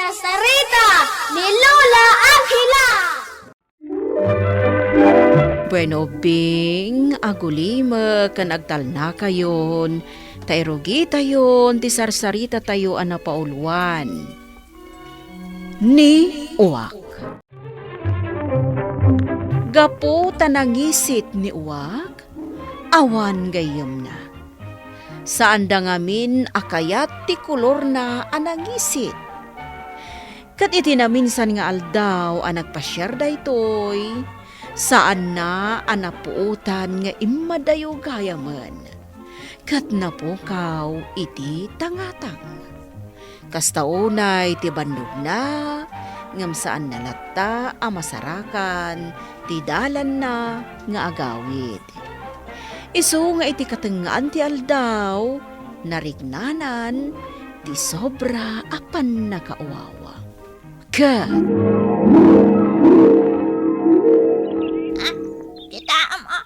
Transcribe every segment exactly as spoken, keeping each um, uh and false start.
Sarsarita ni Lola Angela. Bueno, Bing, agulimek ken agtalnakayon, ta irugitayon ti sarsarita tayo a napauluan. Ni Uwak. Gapu ta nangisit ni Uwak, awan gayyemna. Saanda ngamin a kayat ti kolorna a nangisit. Ket iti naminsan nga aldaw a nagpasiar daytoy, saanna a napuotan nga immadayo gayamen, ket napukaw iti tangatang. Kasta unay ti bannogna, ngem saanna latta a masarakan ti dalanna nga agawid. Isu nga iti katengngaan ti aldaw, nariknanan ti sobra a pannakaawawa. Ket Ah, kitaem, oh.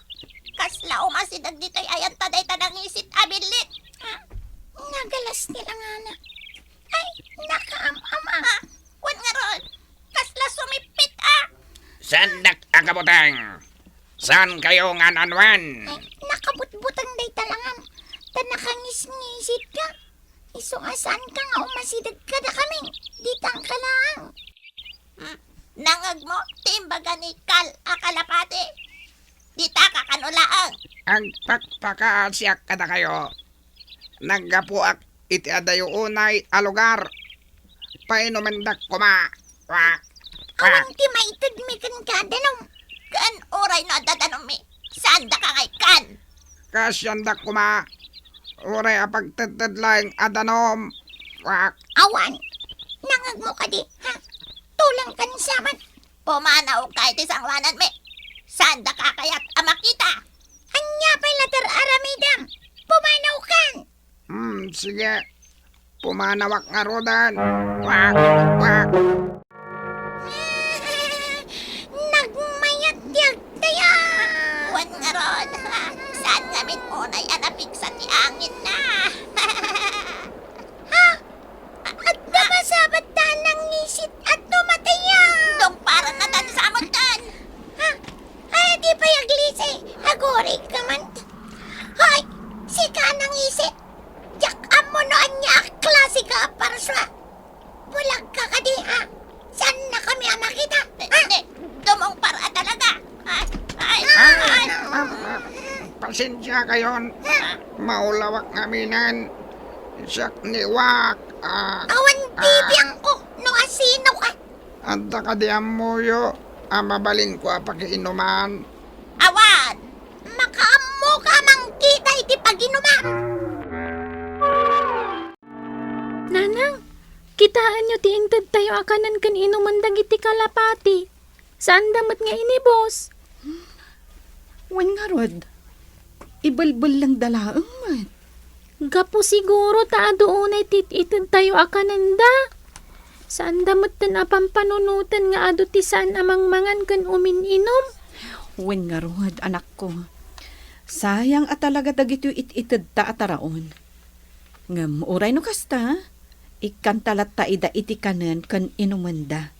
Kasla umasideg ditoy ayanto dayta nangisit a billit. Ah, nagalas ti langana. Ay, nakaam-ama. Ah, wen ngarud, kasla sumippit, ah. Saandak a kabuteng. Saan kayo nga nanwan? Ay, nakabutbuteng dayta langan. Ta nakangisngisitka. Isu a saanka nga umasideg kadakami dita a kalaang. Hmm, nangngegmo ti imbaga ni Kal a kalapati. Dita ka kano laeng. Agpakpakaasiak kadakayo. Naggapuak iti adayo unay a lugar. Painumendak koma. Wa, wa. Awan ti maitedmi kenka a danum. Ken uray no adda danummi, saandaka nga ikkan. Kasiandak koma. Uray a pagtedted laeng a danum. Wa. Awan. Nangngegmo kadi, ha? Tulangkan sa met. Pumanawka iti sangoananmi. Saandaka kayat a makita. Ania pay latta ti ar-aramidem? Pumanawkan. Hmm, sige. Pumanawak ngaruden. Wak, wak. Nagmayat ti agtaya. Wen ngarud, saan ngamin unay a napigsa ti anginna? Ha? Adda masabat ta nangisit a tumataya. Tungparanna tan samotten. Ha? Ay, di pay aglisi. Aguray ka man. Hoy, sika a nangisit. Diak ammo no ania a klase ka a parsua. Bulag ka kadi, ha? Saannakami a makita, ha? Ne, dumungpar a talaga. Ay, ay, ay. Ah, ah, ah, pasensya kayon. Maulawak ngaminen. Siak ni Wak. Ah, awan ah. Bibiangko no asino ka. Adda kadi ammoyo a mabalinko a pakiinuman? Awan. Makaammoka a mangkita iti paginuman. Nanang, kitaenyo ti intedtayo a kanen ken inumen dagiti kalapati. Saanda met nga inibus. Wen ngarud, ibelbellengda laeng met. Gapu siguro ta adu unay ti it-itedtayo a kanenda. Saanda metten a pampanunoten nga adu ti saan a mangmangan ken umin-inum. Wen ngarud, anakko. Sayang a talaga dagitoy it-itedta a taraon. Ngem uray no kasta, ikkanta latta ida iti kanen ken inumenda.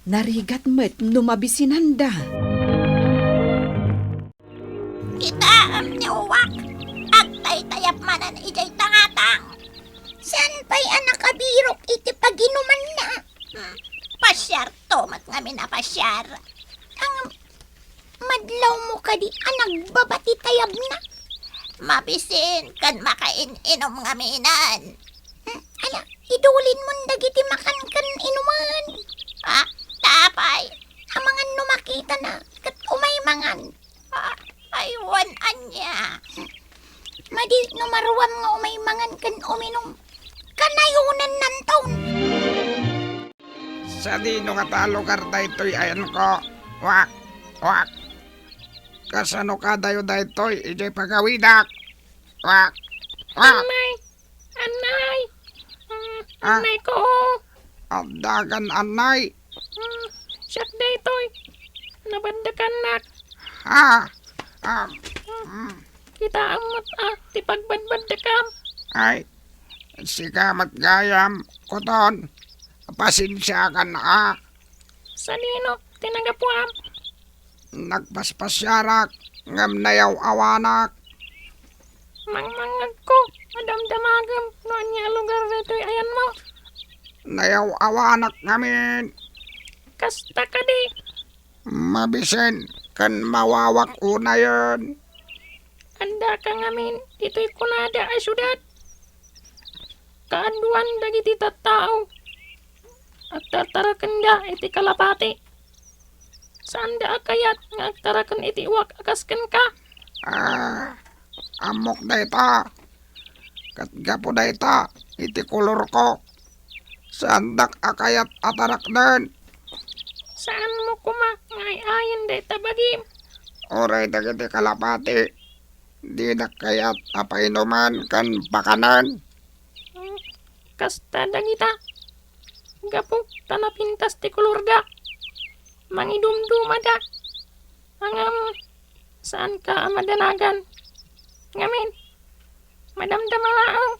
Narigat met no mabisinanda. Kitaem ni Uwak, agtaytayab manen idiay tangatang. Saan pay a nakabirok iti paginumanna? Hmm, pasiarto met ngamin a pasiar. Ang madlawmo kadi a nagbaba ti tayabna? Mabisin ken makain-inum ngaminen. Hmm, ala, idulinmon dagiti makan ken inuman. Ah, tapay. Amangan no makitana, ket umay mangan. Ah, ay, wen ania. Madi no maruam nga umay mangan ken uminum, kanayonannanton. Sadino ngata a lugar daytoy, ayanko? Wak, wak. Kasano kadayo daytoy idiay pagawidak? Wak, wak. Anay, anay. Mm, ah. Anay ko. Addakan, anay. Mm, siak daytoy. Nabaddekannak. Ha? Ah, mm. Kitaem met a ti pagbadbaddekam. Ay, sika met gayam, kuton. Pasensiakan a. Sadino ti nagapuam? Nagpaspasiarak ngem nayaw-awanak. Mangmangngegko a damdamagem no ania a lugar daytoy ayanmo. Nayaw-awanak ngamin. Kasta kadi? Mabisen ken mawawak unayen. Addaka ngamin ditoy kunada a siudad. Kaaduan dagiti tattao. Agtartarakenda iti kalapati. Saanda a kayat nga agtaraken iti uwak a kas kenka. Ah, ammok dayta. Ket gapu dayta iti kolorko, saandak a kayat a tarakden. Saanmo koma nga ay-ayen dayta bagim? Uray dagiti kalapati, dinak kayat a painuman ken pakanen. Hmm, kasta dagita. Gapu ta napintas ti kolorda. Mangidumdumada. Ngem, saanka a madanagan. Ngamin, madamdama laeng.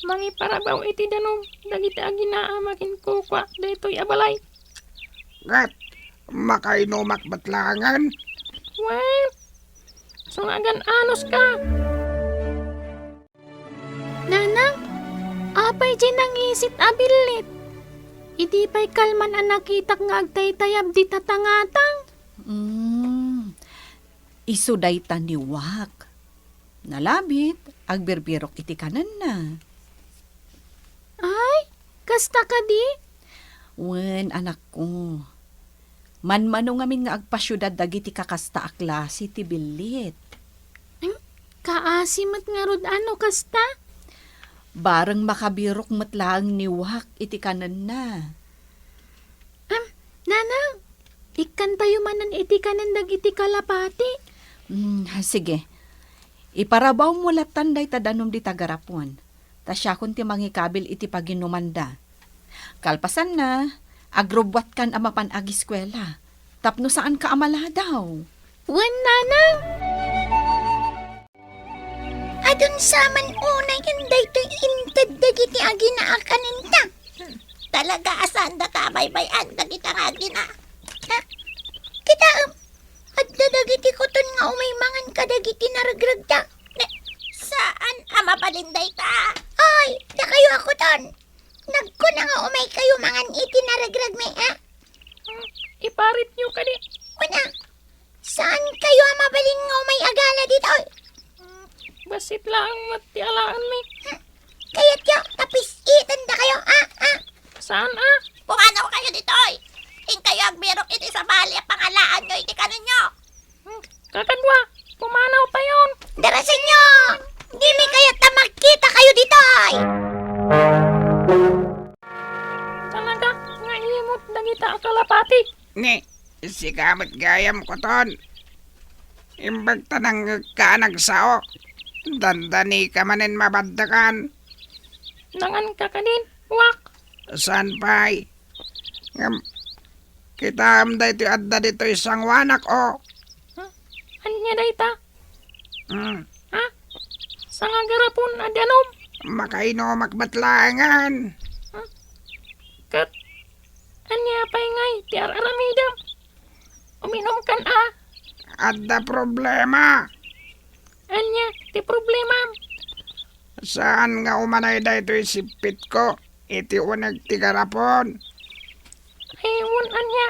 Mangiparabaw iti danum dagiti agina a makinkukua daytoy a balay. Ket, makainumak met laengen? Wen, sungagan anuska. Nanang, apay diay nangisit a billit? Idi pay kalman a nakitak nga agtaytayab dita tangatang. Mm, isu dayta ni Wak. Nalabit, agbirbirok iti kanenna. Ay, kasta kadi? Wen, anakko. Manmano ngamin nga agpasiudad dagiti kakasta a klase ti billit. Hmm? Kaasi met ngarud a no kasta? Bareng makabirok met laeng ni Wak iti kanenna. Am, nanang, ikkantayo manen iti kanen dagiti kalapati. Hmm, sige. Iparabawmo lattan dayta danum dita garapon. Ta siakon ti mangikabil iti paginumanda. Kalpasanna, agrubbuatkan a mapan agiskuela, tapno saanka a maladaw. Wen, nanang. Adun sa man unayen daytoy inted dagiti agina a kanenta. Hmm, talaga a saanda ta baybay-an dagita nga agina. Ha? Kitaem, adda dagiti kuton nga umay mangan kadagiti naregragda. Ne, saan a mabalin dayta? Ay, dakayo a kuton. Nagkuna nga umay kayo mangan iti naregragmi, ha? Hmm, iparityo kadi. Kuna, saan kayo a mabalin nga umay agala ditoy? Hmm, bassit laeng met ti alaenmi. Hmm, kayatyo, ta pis-iten dakayo, ha? Ha? Saan a? Pumanaw kayo ditoy. Inkayo agbirok iti sabali a pangalaanyo iti kanenyo. Hmm, kakadua, pumanaw tayon. Darasenyo! Dimi kayat a magkita kayo ditoy! Talaga nga imot dagita a kalapati. Ni, sika met gayam, kuton. Imbag ta nangngegka a nagsao, dandanika manen mabaddekan. Nanganka kadin, Wak? Saan pay? Ngem, kitaem daytoy adda ditoy sanguanak, o. Hmm? Ania dayta? Hmm. Ha? Sangagarapon a danum? Makainumak met laengen. Hmm? Ket ania pay ngay ti ar-aramidem? Uminumkan a? Adda problema. Ania ti problemam? Saan nga umanay daytoy sippitko iti uneg ti garapon? Ay, wen ania?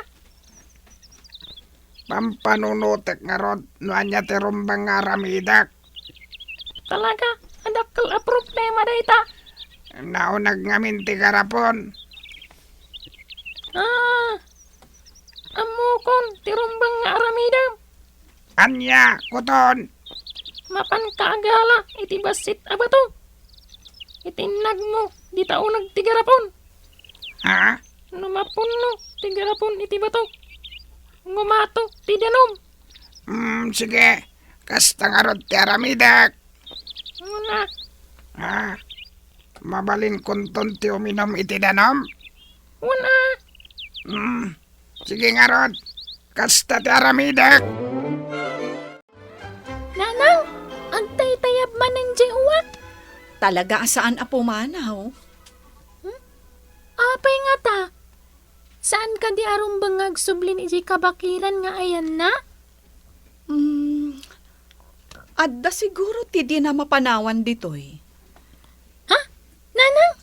Pampanunotek ngarud no ania ti rumbeng nga aramidek. Talaga, a dakkel a problema dayta. Nauneg ngamin ti garapon. Ah, ammokon ti rumbeng nga aramidem. Ania, kuton? Mapanka agala iti bassit a bato. Iti innagmo dita uneg ti garapon. Ha? No mapunno ti garapon iti bato, ngumato ti danum. Hmm, sige. Kasta ngarud ti aramidek. Wen a. Ha? Mabalinkonton ti uminum iti danum? Wen a. Hmm, sige ngarud. Kasta ti aramidek. Nanang, agtaytayab manen diay uwak. Talaga a saan a pumanaw. Hmm? A, Apay ngata? Saan kadi a rumbeng nga agsublin idiay kabakiran nga ayanna? Hmm, adda siguro ti dina mapanawan ditoy. Ha? Nanang,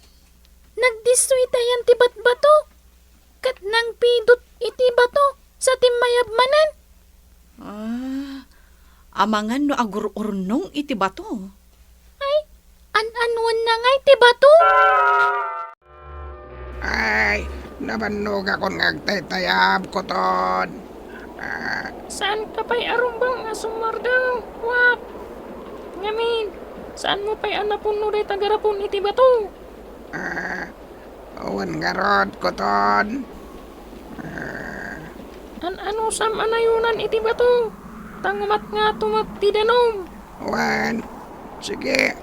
nagdisso itayan ti batbato, ket nangpidot iti bato sa timmayab manen. Ah, amangan no agur-urnong iti bato. Ay, an-anuenna ngay ti bato? Ay, nabannogakon nga agtaytayab, Kuton. Ah. Saanka pay a rumbeng a sumardeng, Wak? Ngamin, saanmo pay a napunno dayta garapon iti bato? Ah, wen ngarud, Kuton. Ah. An-anusam a nayonan iti bato, ta ngumatngato met ti danum. Wen, sige,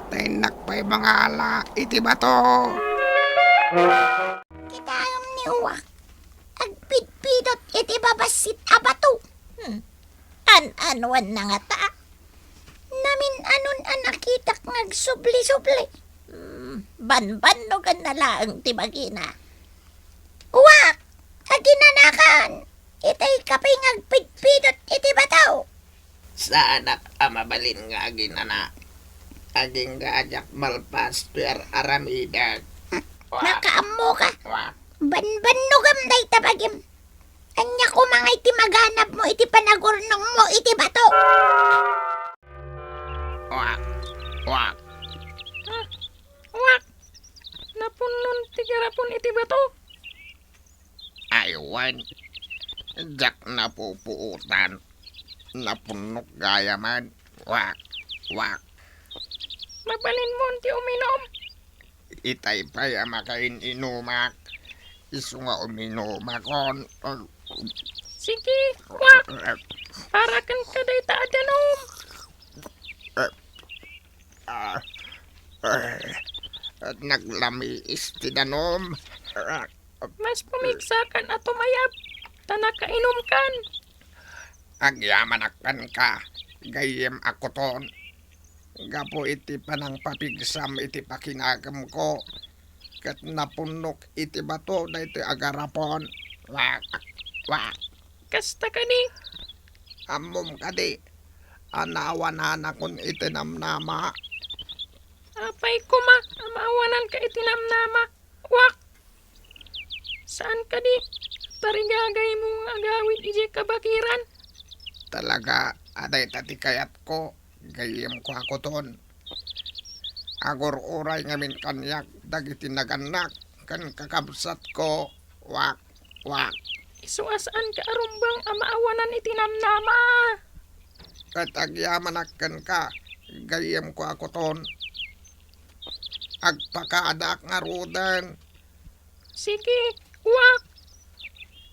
ta innak pay mangala iti bato. Kitaem ni Uwak, agpidpidot iti babassit a bato. Hmm. An-anuenna ngata? Namin-anon a nakitak nga agsubli-subli. Hmm, banbannoganna laeng ti bagina. Uwak, aginanakan! Itay ka pay nga agpidpidot iti bato. Saanak a mabalin nga aginana. Agingga a diak malpas ti ar-aramidek. Nakaammoka. Wak. Banbannogam dayta bagim. Ania koma ngay ti maganabmo iti panagurnongmo iti bato? Wak. Wak. Ha? Wak. Napunnon ti garapon iti bato? Ay, wen. Diak napupuotan. Napunnok gayamen. Wak, wak. Mabalinmon ti uminum. Itay pay a makain-inumak. Isu nga uminumakon. Sige, wak. Para kenka dayta a danum. Ah, ah, naglamiis ti danum. Mas pumigsakan a tumayab, ta nakainumkan. Agyamanak kenka, gayyem a Kuton. Gapu iti panangpapigsam iti pakinagemko, ket napunnok iti bato daytoy a garapon. Wak, wak. Kasta kadi? Ammom kadi a naawananakon iti namnama? Apay koma a maawananka iti namnama? Wak! Saan kadi tarigagaymo nga agawid idiay kabakiran? Talaga a dayta ti kayatko, gayyemko a Kuton. Agur-uray ngamin kaniak dagiti nagannak ken kakabsatko. Wak, wak. Isu a saanka a rumbeng a maawanan iti namnama. Ket agyamanak kenka, gayyemko a Kuton. Agpakadaak ngaruden. Sige, wak.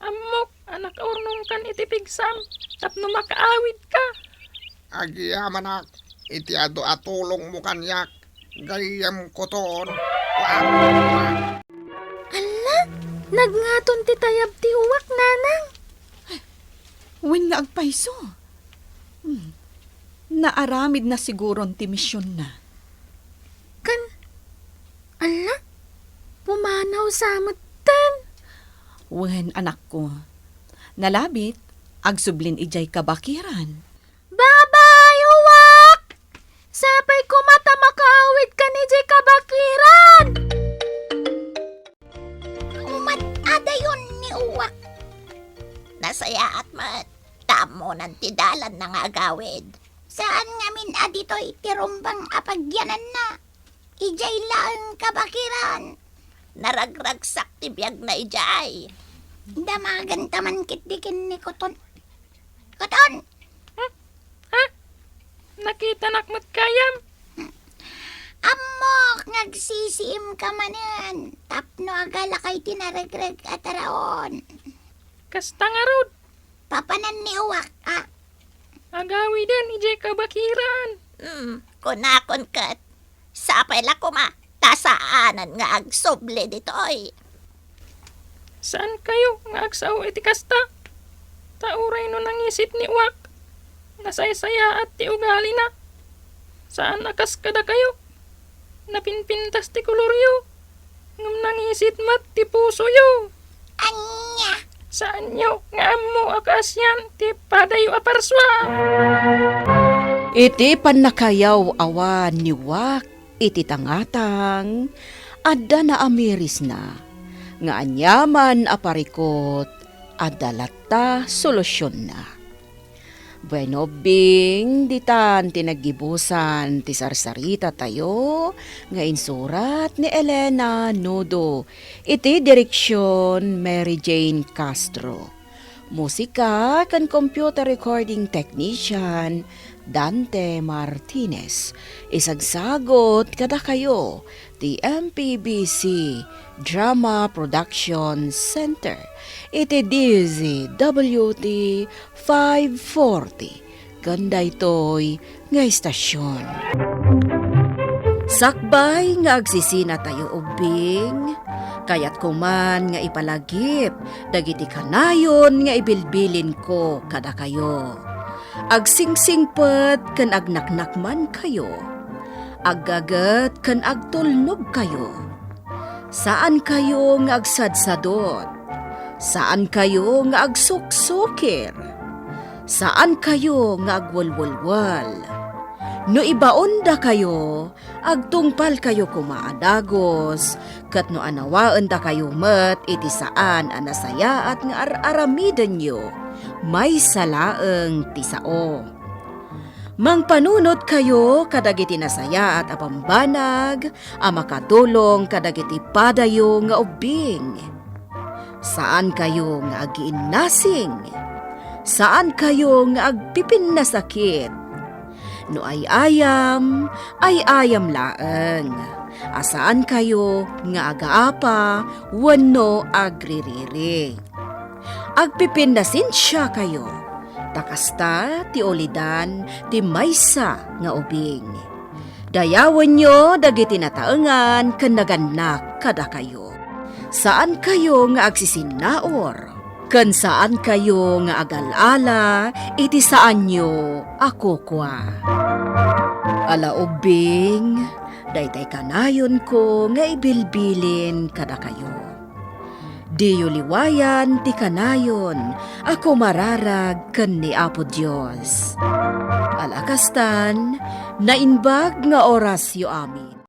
Ammok a nakaurnongkan iti pigsam tapno makaawidka. Agyamanak iti adu a tulongmo kaniak, gayyem Kuton. Wak. Alla, nagngaton ti tayab ti uwak, nanang. Wen nga agpayso. Hmm. Naaramidna siguron ti misionna. Kan, alla, pumanaw sa metten. Wen, anakko. Nalabit, agsublin idiay kabakiran. Babay, uwak! Sapay koma ta makaawidkan idiay kabakiran! Umat-adayon ni uwak. Nasayaat met, ta ammonan ti dalanna nga agawid. Saan ngamin a ditoy ti rumbeng a pagyananna. Idiay laeng kabakiran. Naragragsak ti biagna idiay. Damagenta man ketdi ken ni Kuton. Kuton! Hmm? Ha? Nakitanak met gayam? Ammok nga agsisiimka manen tapno agalaka iti naregreg a taraon. Kasta ngarud. Papanan ni uwak, a. Agawiden idiay kabakiran. Hmm, kunakon ket, sapay la koma, ta saanen nga agsubli ditoy. Saankayo nga agsao iti kasta? Ta uray no nangisit ni uwak, nasaysayaat ti ugalina. Saan a kas kadakayo, napinpintas ti koloryo. ngem nangisit met ti pusoyo. Ania? Saanyo nga ammo a kaasian ti padayo a parsua? Iti pannakayaw-awan ni Wak iti tangatang, adda naamirisna nga aniaman a parikut, adda latta solusionna. Bueno, Bing, ditan ti naggibusan ti sarsaritatayo nga insurat ni Elena Nudo iti direksion Mary Jane Castro. Musika ken computer recording technician Dante Martinez. Isagsagot kadakayo ti M P B C Drama Production Center iti D Z W T five forty ken daytoy nga istasion. Sakbay nga agsisinatayo ubbing, kayatko man nga ipalagip dagiti kanayon nga ibilbilinko kadakayo. Agsingsingpet ken agnaknakmankayo. Aggaget ken agtulnogkayo. Saankayo nga agsadsadot. Saankayo nga agsuksukir. Saankayo nga agwelwelwel. No ibaondakayo, agtungpalkayo koma a dagus, ket no anawaendakayo met iti saan a nasayaat nga ar-aramidenyo, maysa laeng ti sao. Mangpanunotkayo kadagiti nasayaat a bambanag a makatulong kadagiti padayo nga ubbing. Saankayo nga agiinnasing. Saankayo nga agpipinnasakit. No ay-ayam, ay-ayam laeng. A saankayo nga agaapa wenno agririri. Agpipinnasensiakayo, ta kasta ti ulidan ti maysa nga ubing. Dayawenyo dagiti nataengan ken nagannak kadakayo. Saankayo nga agsisinnaur, ken saankayo nga agal-ala iti saanyo a kukua. Ala ubbing, daytay kanayonko nga ibilbilin kadakayo. Diyo liwayan ti kanayon a kumararag ken ni Apo Dios. Ala kastan, naimbag nga orasyo amin.